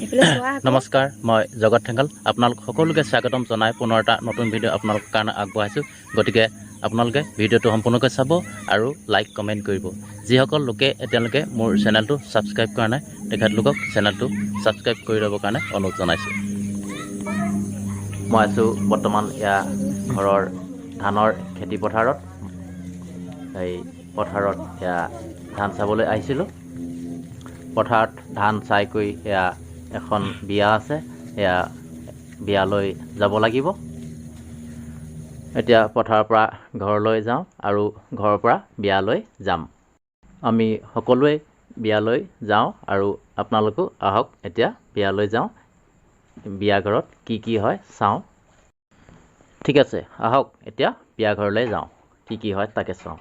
এইফালে চোৱা আকৌ। নমস্কাৰ, মই জগত ঠেংগাল, আপোনালোক সকলোকে স্বাগতম জনাই পুনৰ এটা নতুন ভিডিঅ' আপোনালোকৰ কাৰণে আগবঢ়াইছোঁ। গতিকে আপোনালোকে ভিডিঅ'টো সম্পূৰ্ণকৈ চাব আৰু লাইক, কমেণ্ট কৰিব। যিসকল লোকে এতিয়ালৈকে মোৰ চেনেলটো ছাবস্ক্ৰাইব কৰা নাই, তেখেতলোকক চেনেলটো ছাবস্ক্ৰাইব কৰি ল'বৰ কাৰণে অনুৰোধ জনাইছোঁ। মই আছোঁ বৰ্তমান এয়া ঘৰৰ ধানৰ খেতি পথাৰত। এই পথাৰত এয়া ধান চাবলৈ আহিছিলোঁ। পথাৰত ধান চাই কৰি এয়া এখন বিয়া আছে, এয়া বিয়ালৈ যাব লাগিব। এতিয়া পথাৰৰ পৰা ঘৰলৈ যাওঁ আৰু ঘৰৰ পৰা বিয়ালৈ যাম। আমি সকলোৱে বিয়ালৈ যাওঁ আৰু আপোনালোকো আহক, এতিয়া বিয়ালৈ যাওঁ। বিয়া ঘৰত কি কি হয় চাওঁ। ঠিক আছে, আহক, এতিয়া বিয়া ঘৰলৈ যাওঁ, কি কি হয় তাকে চাওঁ।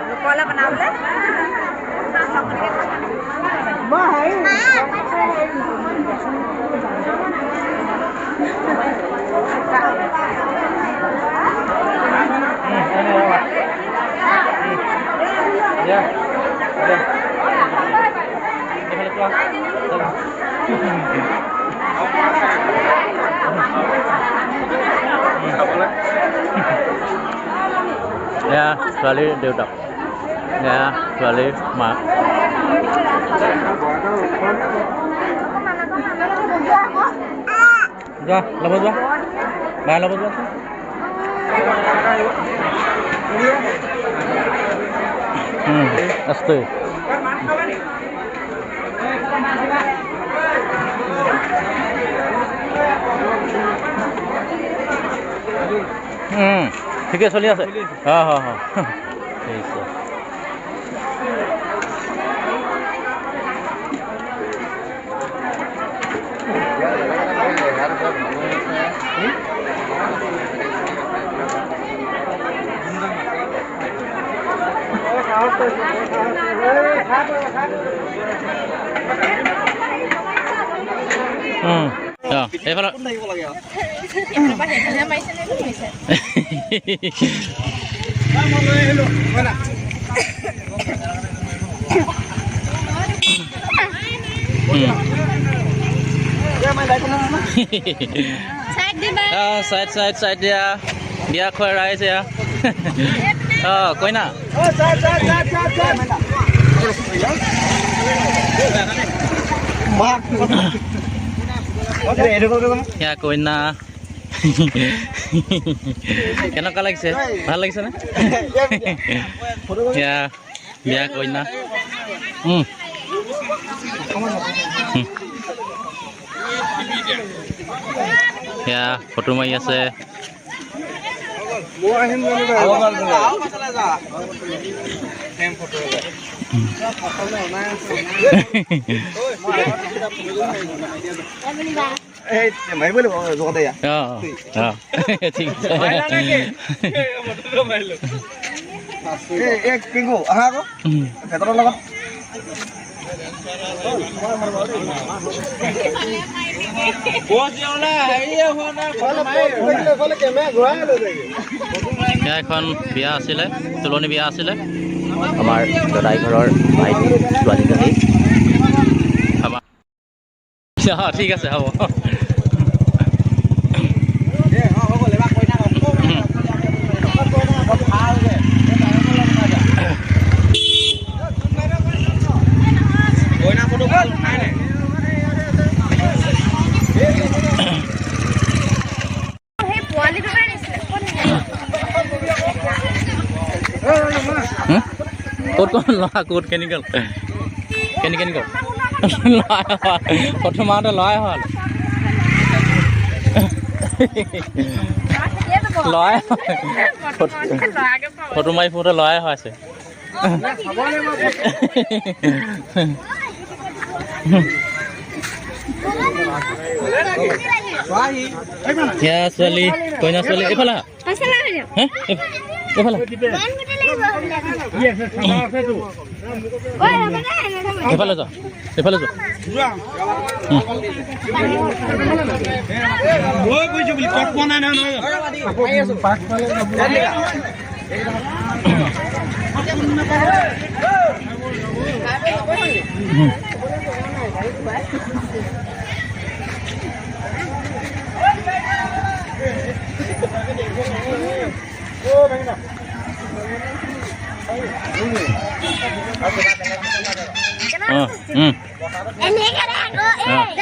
লোকলে বনাবলৈ। এয়া ছোৱালীৰ দেউতাক, এয়া ছোৱালীৰ মাক। যোৱা, ল'ব যোৱা, বাই ল'ব যোৱাচোন। আস্তে। ঠিকে চলি আছে। অঁ অঁ অঁ, ঠিক আছে। অঁ, এইফালে। অঁ, চাইড চাইড চাইড দিয়া, বিয়া খোৱা ৰাইজ এয়া। অঁ, কইনা। এয়া কইনা। কেনেকুৱা লাগিছে? ভাল লাগিছেনে? এয়া বিয়া কইনা। উম। উম। এয়া ফটো মাৰি আছে। অঁ অঁ, ঠিক আছে। উম। এয়া এখন বিয়া আছিলে, তোলনি বিয়া আছিলে। আমাৰ দদাই ঘৰৰ ভাইটি ছোৱালীজনী আমাৰ। অঁ, ঠিক আছে, হ'ব। সেই পোৱালিটোকে আনিছিলে। ক'ত ক'ত ল'ৰা, ক'ত কেনি গ'ল, কেনি কেনি গ'ল? ল'ৰাই ফটো মাৰোঁতে ল'ৰাই হ'ল, ল'ৰাই ফটো মাৰি ফুৰোঁতে ল'ৰাই হৈছে। এয়া ছোৱালী, কইনা ছোৱালী, এইফালে আহা। হে, এইফালে, এইফালে যোৱা, এইফালে যোৱা।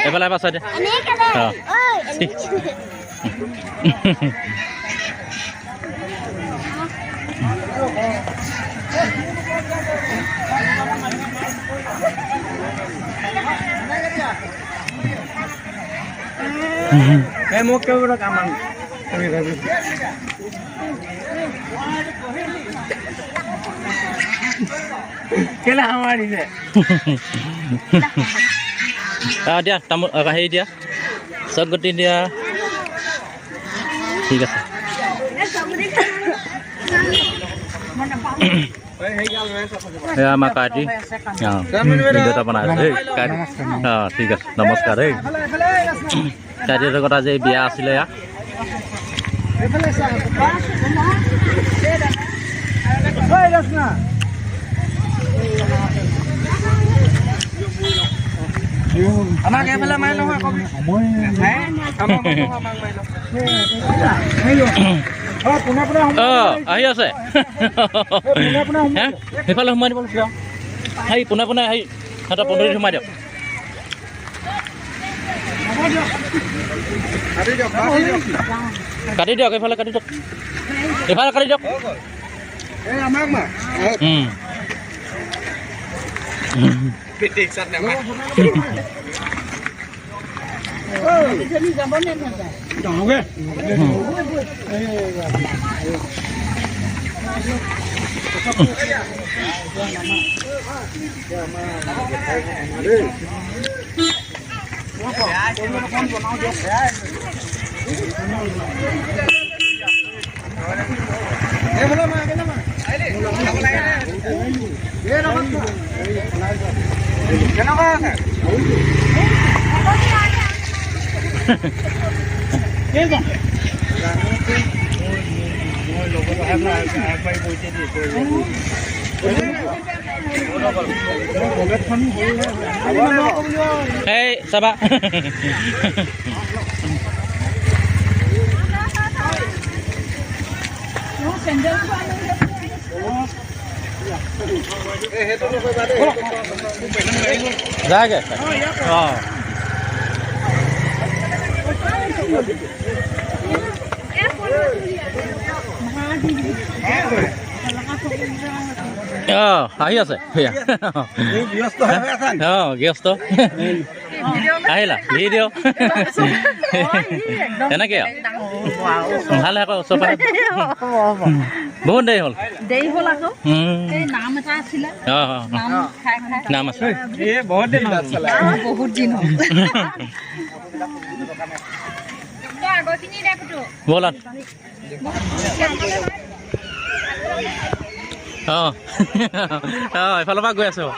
এইফালে এবাৰ চাই দে। মোক কাম কেলে হামাৰিছে। দিয়া তামোল হেৰি দিয়া, চকগুটি দিয়া। ঠিক আছে। এয়া আমাৰ কাৰ্তি, অঁ ভিডিঅ' এটা বনাই আছে দেই কাৰ্তি। অঁ ঠিক আছে, নমস্কাৰ দেই। কাৰ্তিহঁতৰ লগত আজি বিয়া আছিলে ইয়াত। আমাক এইফালে মাৰি নহয় কবি। অঁ আহি আছে, সেইফালে সোমাই দিব লাগিছিলে। হেৰি পোনে পোনে হেৰি সিহঁতৰ পদূলিত সোমাই দিয়ক। কাটি দিয়ক, এইফালে কাটি দিয়ক, এইফালে কাটি দিয়ক। এই চাবা। যায়গে। অঁ অঁ আহি আছে। অঁ গৃহস্থ আহিলা ভিডিঅ' তেনেকে আৰু ভাল আকৌ ওচৰ পৰা বহুত দেৰি হ'ল। দেৰি হ'ল আকৌ। নাম এটা আছিলে। অঁ অঁ নাম আছে। বহুত দিন বহুত দিন হ'ল। ব'লা। অঁ অঁ এইফালৰ পৰা গৈ আছোঁ।